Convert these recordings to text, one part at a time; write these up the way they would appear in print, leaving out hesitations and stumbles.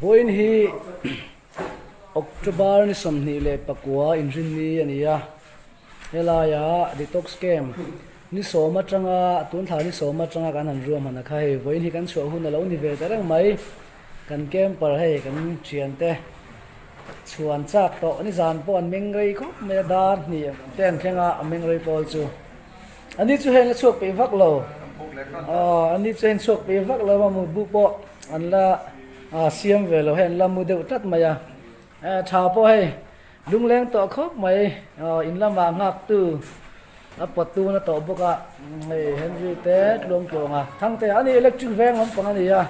Vawiin hi October ni 29 inrinni a ni a, helaia detox camp ni sawm atanga tun thla ni sawm atanga kan han ruahman a kha hei vawiin hi kan chhuah hun a lo ni ve ta reng mai, kan camper hei kan thiante chhuan chak tawh nizan pawh an meng rei khawp mai a dar hnih te an thleng a a meng rei pawl chu. Ani chu heng a chhuak peih vak lo. Aw ani chu heng chhuak peih vak lo a mu bu pawh an la siam ve lo hei an la mu deuh tlat mai a. Tha pawh hei lungleng tawh khawp mai aw in lamah nghak tu a pawt tu na tawh bawk a hei Henry te tluang tluang a Thangte ani electric veng lampang a ni a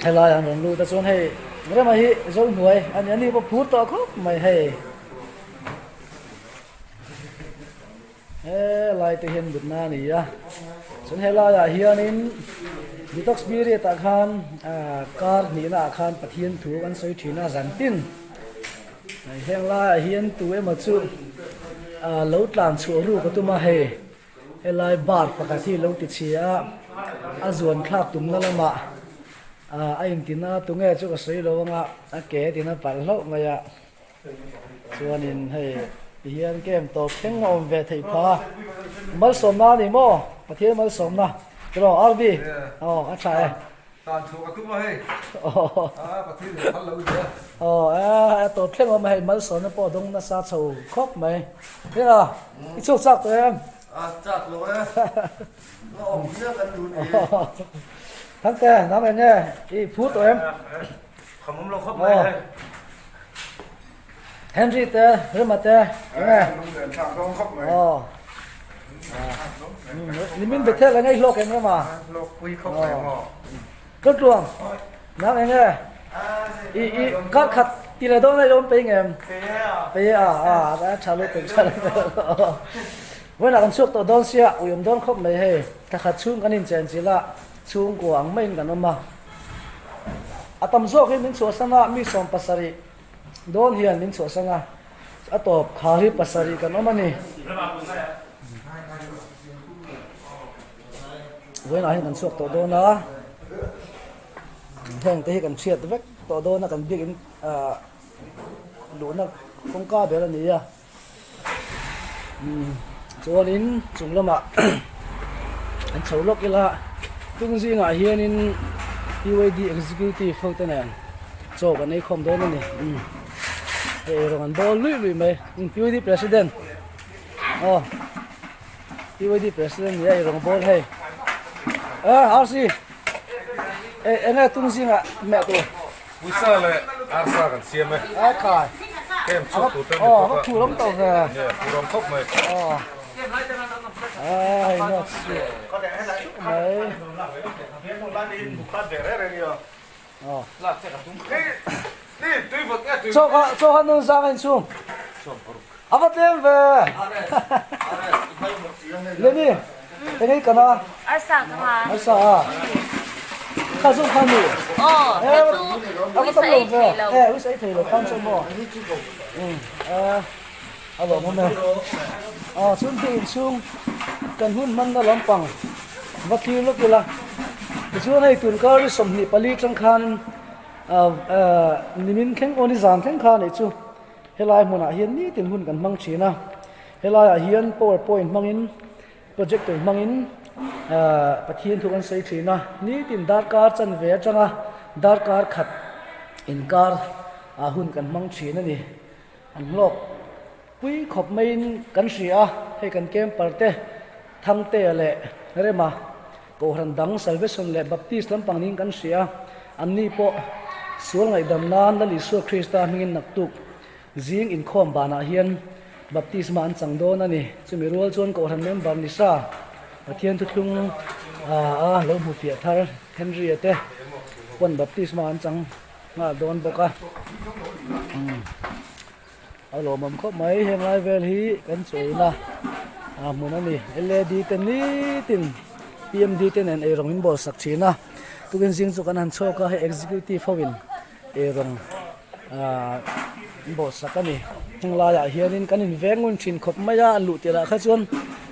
helai an rawn lut a chuan hei Rema hi Zohnuai ani ani pawh phur tawh khawp mai hei. He lai te hian mutna a ni a chuan helaiah hianin detox period ah khan ah kar hnihna ah khan Pathian thu kan sawi thin a zan tin heng laiah hian tu emaw chu ah lo tlan chhuah ruk a tum a hei helai bar pakhat hi lo ti chhia a a zuan thlak tumna lamah ah a intina tunge chu ka sawi lo anga a ke tina palh hlauh mai a. Chuanin hei ti hian camp tawp thleng a awm ve theih phah a, malsawmna a ni maw? Pathian malsawmna tiraw RB? Aw a tha e. Tan chhuah ka tum a hei. A Pathian in phal lo nia. Aw a tawp thleng awm a hei malsawmna pawh a dawng nasa chho khawp mai. Hela i chhuak chak tawh em? A chak lo e. La awm nia kan duh ni. Thangte nang eng nge i phur tawh em? Kham awm lo khawp mai hei. Henry te Rema te enge aw nimin Bethel enge i hlawk em Rema hlawk pui khawp mai maw Ka tluang nang enge i i kar khat ti leh dawn a i awm pei ngem pei a a a tha lutuk tha lutuk vawiinah kan chhuak tawh dawn sia ui awm dawn khawp mai hei thla khat chhung kan inchen chilh a chhungkua ang maiin kan awm a. A tam zawk hi min chhuahsan a, mi 70 dawn hian min chhuahsan a, a tawp khar hi pasarih kan awm a ni. Vawiinah hian kan chhuak tawh dawn a, heng te hi kan hriat vek tawh dawn a, kan biakin ah luhna kawngka ber a ni a. Chuanin chung lamah an chho lawk ila tung zingah hianin PYD executive ho te nen chaw kan ei khawm dawn a ni hei erawh an bawl luih luih mai PYD president aw PYD president nia erawng bawl hei eh RC eng nge tung zingah hmeh tur. Uisa leh arsa kan siam e. A khai. Kem chhuk tur te ni bawk a. Aw, phur awm tawh ve. Nge, phur awm khawp mai. Aw. Ai, not sure. Mai. Aw. Chaw kha, chaw kha nun zang a inchhung. A va tlem ve. Lenny, eng ei kan a? Arsa ka nga. Arsa a. Kha zawng kha ni. Aw, he chu uisa ei thei lo. Eh, uisa ei thei lo khan chuan maw. Um, eh, a lawm awm e. Aw, chhun thil inchhung kan hun hmanna lampang va thlir lawk ila. Tichuan hei tunkar ni 24 tang khan nimin thleng aw ni zan thleng kha nih chu. Helai hmunah hian nitin hun kan hmang thin a, helaiah hian power point hmangin projector hmangin ahh Pathian thu kan sawi thin a, nitin darkar chanve atanga darkar khat inkar ah hun kan hmang thin a ni. An hlawk pui khawp maiin kan hria a, hei kan camper te Thangtea leh Rema Kohhran dang Salvation leh Baptist lampang niin kan hria a, anni pawh sual ngaihdam nan Lal Isua Krista hmingin naktuk zing inkhawm banah hian baptisma an chang dawn a ni. Chumi rual chuan Kohhran member Nisa Pathian thuthlung a lo hmu fiah thar Henry-a te pawn baptisma an chang nghal dawn bawk a. A lawmawm khawp mai heng lai vel hi kan chawina a hmun a ni lad te nitin pmd te nen eirawng in bawl sak thin a tukin zing chu kan han chhuak a hei executive ho in eirawng ah an bawl sak a ni heng laiah hianin kan in veng ngun thin khawp mai a luh tirh ah kha chuan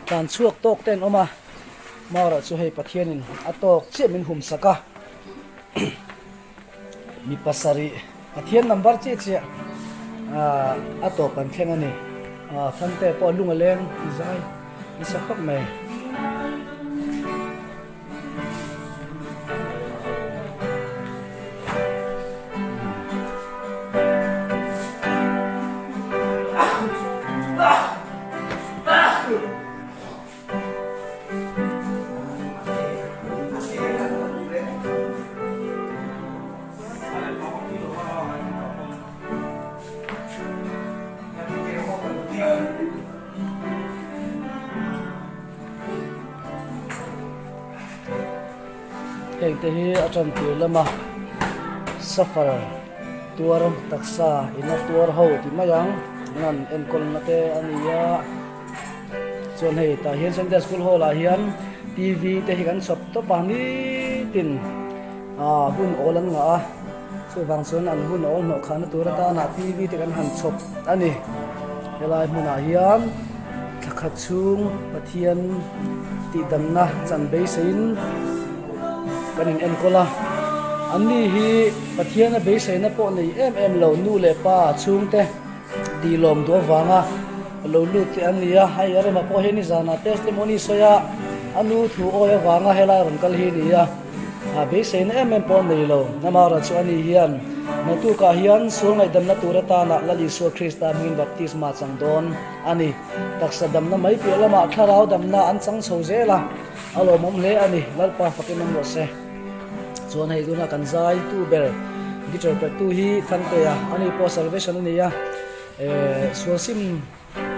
tlan chhuak tawk te an awm a marawh chu hei Pathianin a tawk chiah min hum sak a. Mi pasarih Pathian number chiah chiah a tawp an thleng a ni. Thante pawh lung a leng zai nasa khawp mai. Heng te hi a tan tir lama suffer tuar taksa ina tuar ho tih mai ang an enkawl na te a ni a. Chuan hei tah hian Sunday School Hall ah hian TV te hi kan chhawp tawp a nitin ah hun awl an ngah a chuvang chuan an hun awl hnawh khahna tur atana TV te kan han chhawp a ni. Helai hmunah hian thla khat chhung Pathian tihdamna chan beiseiin kan in enkawl a, anni hi Pathiana beiseina pawh nei em em lo nu leh pa chhungte Tih lawm duh avanga lo lut te an ni a, hei a rema pawh hi nizanah testimony sawi a, a nu thu awi avanga helai rawn kal hi a ni a, a beiseina em em pawh a nei lo. Amaherawh chu ani hian naktukah hian sual ngaihdamna tur atana Lal Isua Krista hmingin baptisma chang dawn a ni. Taksa damna mai piah lamah thlarau damna an chang chho zel a, a lawmawm hle a ni. Lalpa fakin awm rawh se. Chuan hei tuna kan zai tu ber guitar pet tu hi Thangtea ani pawh salvation a ni a, eh sual sim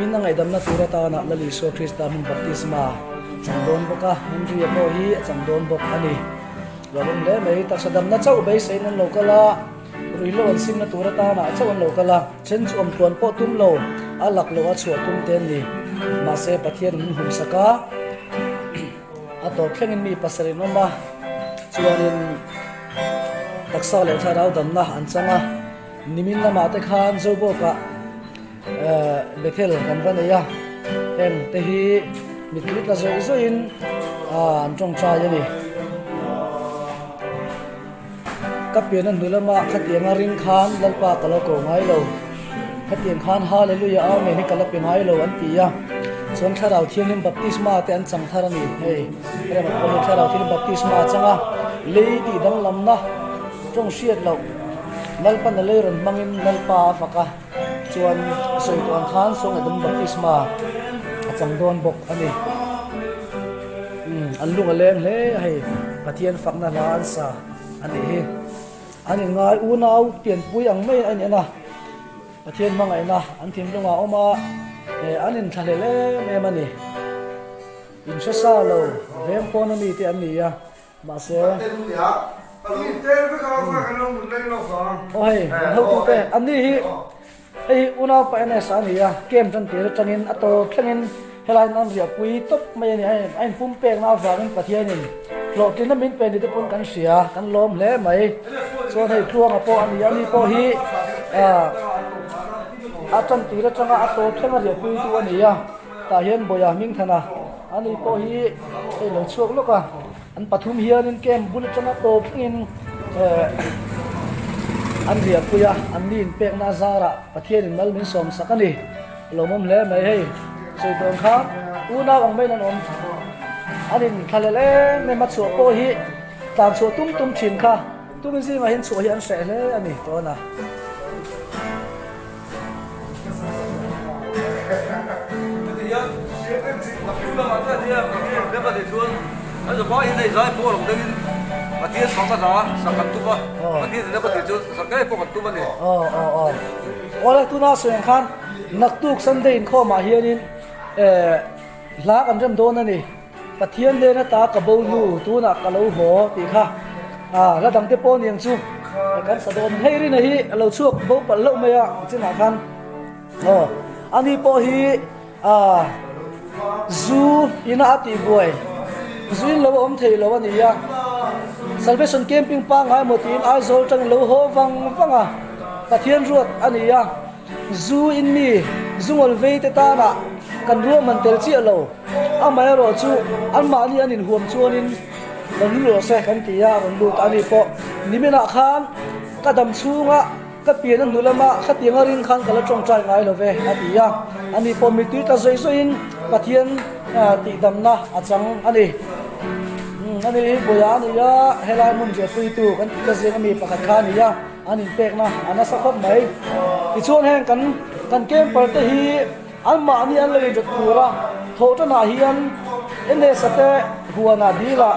in a ngaihdamna tur atana Lal Isua Krista hmun baptisma chang dawn bawk a, Henry-a pawh hi a chang dawn bawk a ni. Lawmawm hle mai, taksa damna chauh beiseiin an lo kal a, ruihhlo an simna tur atana chauh an lo kal a, then chu awm tluan pawh tum lo, a lak loh a chhuah tum te an ni. Mahse Pathian min humsak a. A tawp thlengin mi pasarih an awm a, chuanin taksa leh thlarau damna an chang a. Nimin lamah te khan Zobawkah Bethel kan va nei a, heng te hi mittui tla zawih zawihin an tawngtai a ni. Ka pian a hnu lama khatianga ring khan Lalpa ka lo ko ngai lo, khatiang khan Hallelujah Amen hi ka la pe ngai lo an ti a, chuan Thlarau Thianghlim Baptisma te an chang thar a ni. Hei Rema pawh hi Thlarau Thianghlim Baptisma a chang a, lei tih danglamna tawng hriat loh Lalpan a lei rawn hmangin Lalpa a fak a, chuan a sawi tawh ang khan Sawngaihdam Baptisma a chang dawn bawk a ni. Umm an lung a leng hle a hei Pathian fakna hla an sa a nih hi. An inngai unau pianpui ang mai a in en a, Pathian hmangaihna an thinlungah a awm a, eh an inthlahlel em em a ni. In hre sa lo veng pawn a mi te an ni a, mahse Aw hei an hotute an ni hi Hei hi unau pa NS a ni a, camp tan tir atangin a tawp thlengin helaiin an riahpui tawp mai a ni. A inpum pekna avangin Pathianin hlawhtlinna min pe ni te pawn kan hria, kan lawm hle mai. Chuan hei Tluanga pawh a ni a, ani pawh hi a tan tir atanga a tawp thlenga riahpui tu a ni a, tah hian Bawia Hmingthana ani pawh hi hei lo chhuak lawk a. An pathum hianin camp bul atanga tawp thlengin an riahpui a, an ni inpekna a zarah Pathianin mal min sawmsak a ni. A lawmawm hle mai hei, sawi tawn kha unau ang maiin an awm. An inthlahlel em em a, chhuah pawh hi tlan chhuah tum tum thin kha tumi zingah hian chhuah hi an hreh hle a ni tawn a. Awle tuna sawi ang khan naktuk Sunday inkhawmah hianin hla kan rem dawn a ni. Pathian nen ata ka bo nu tunah ka lo haw tih kha hla dangte pawh aniang chu kan sa dawn. Hei Rina hi a lo chhuak bo palh loh mai a chinah khan aw ani pawh hi zu ina a tih buai zu in lo a awm thei lo a ni a Salvation camping pangngai emaw tiin Aizawl tangin lo haw vang vang a Pathian ruat a ni a. Zu in mi zungawl vei te tana kan ruahman tel chiah lo. Amaherawh chu anmahni an inhuam chuanin rawn lut rawh se kan ti a, rawn lut a ni pawh. Niminah khan Ka dam chhunga ka pian a hnu lama khatianga ring khan ka la tawngtai ngai lo ve, a ti a. Ani pawh mittui tla zawi zawiin Pathian tihdamna a chang a ni. Ani hi Buaia a ni a, helai hmun riahpuitu kan tihna zinga mi pakhat kha a ni a, an inpekna a nasa khawp mai. Tichuan heng kan kan camper te hi anmahni an lo inrawt tur a, thawhtanah hian NSA te huanah dilah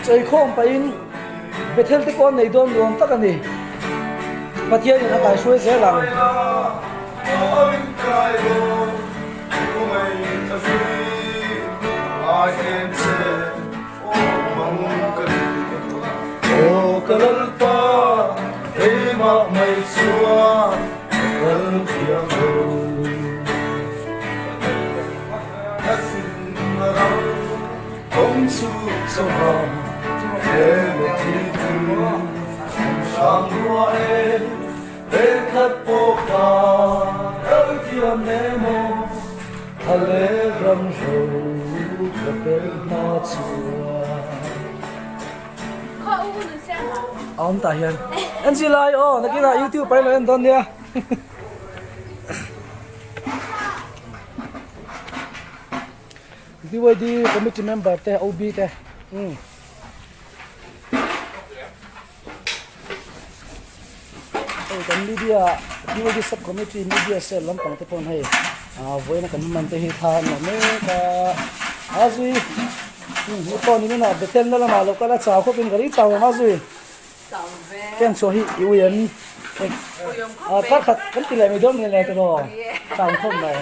Cheikhawm pahin Bethel te pawh an nei dawn nuam tak a ni. Pathianin a kaihruai zel ang. Awm tah hian en zir lai aw nakinah youtube ah ilo en dawn nia. BYD committee member te OB te umm hei kan media BYD sub committee media cell lampang te pawn hei ah vawiin a kan hman te hi tha an la mek a a zui umm he pawh ni inah Bethel na lamah lo kal a chau khawpin ka ring chau ang a zui ken chhuah hi i ui em ah kar khat kan ti leh mai dawn nge tiraw chau khawp mai.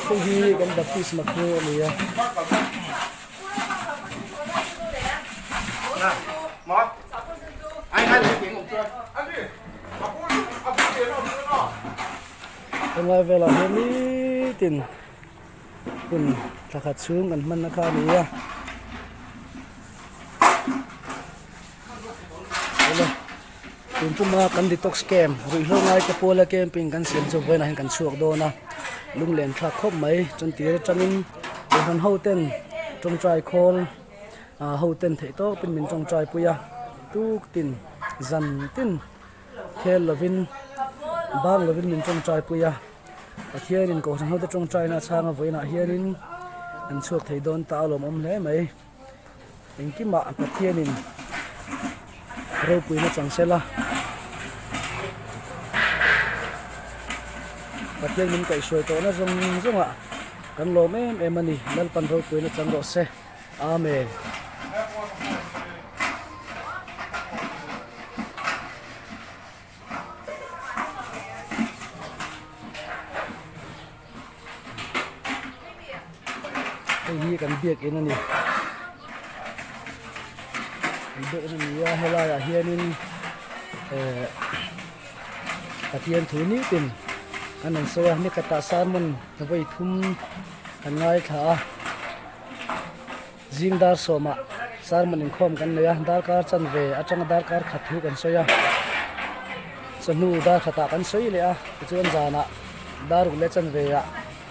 Hei hi kan baptisma khu a ni a. Helai velah hian nitin hun thla khat chhung kan hmanna kha a ni a. Awle tun puma kan detox camp ruihhlo ngai te puala camping kan siam chu vawiinah hian kan chhuak dawn a lunglen thlak khawp mai chuan tir atangin kohhran ho ten tawngtai khawl ah ho ten theih tawpin min tawngtai pui a tuk tin zan tin khel lovin bang lovin min tawngtai pui a Pathianin kohhran ho te tawngtaina a chhang a vawiinah hianin an chhuak thei dawn ta a lawmawm hle mai. Engkimah Pathianin ropuina chang sela, Pathian min kaihhruai tawhna zawng zawngah kan lawm em em a ni. Lalpan ropuina chang rawh se. Amen. Hei hi kan biakin a ni kan biakin a ni a helaiah hianin eh Pathian thu nitin an rawn sawi a ni khatah sermon vawi thum kan ngaithla a zing dar sawmah sermon inkhawm kan nei a darkar chanve atanga darkar khat thu kan sawi a chawhnu dar khatah kan sawi leh a tichuan zanah dar ruk leh chanve ah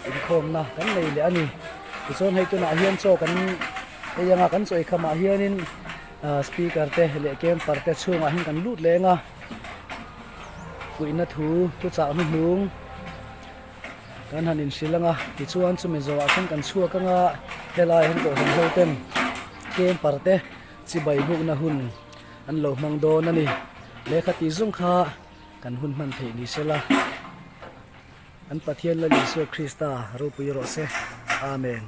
inkhawmna kan nei leh a ni tichuan hei tunah hian chaw kan ei anga kan chaw eikhamah hianin ah speaker te leh camper te chhungah hian kan lut leng a fuihna thu thuchah hnuhnung. Kan han inhrilh ang a, tichuan chumi zawhah chuan kan chhuak ang a, helai hian kohhran ho ten camper te chibai bukna hun an lo hmang dawn a ni. Lehkha tih zawng kha kan hun hman theih ni sela, an Pathian Lal Isua Krista ropui rawh se. Amen.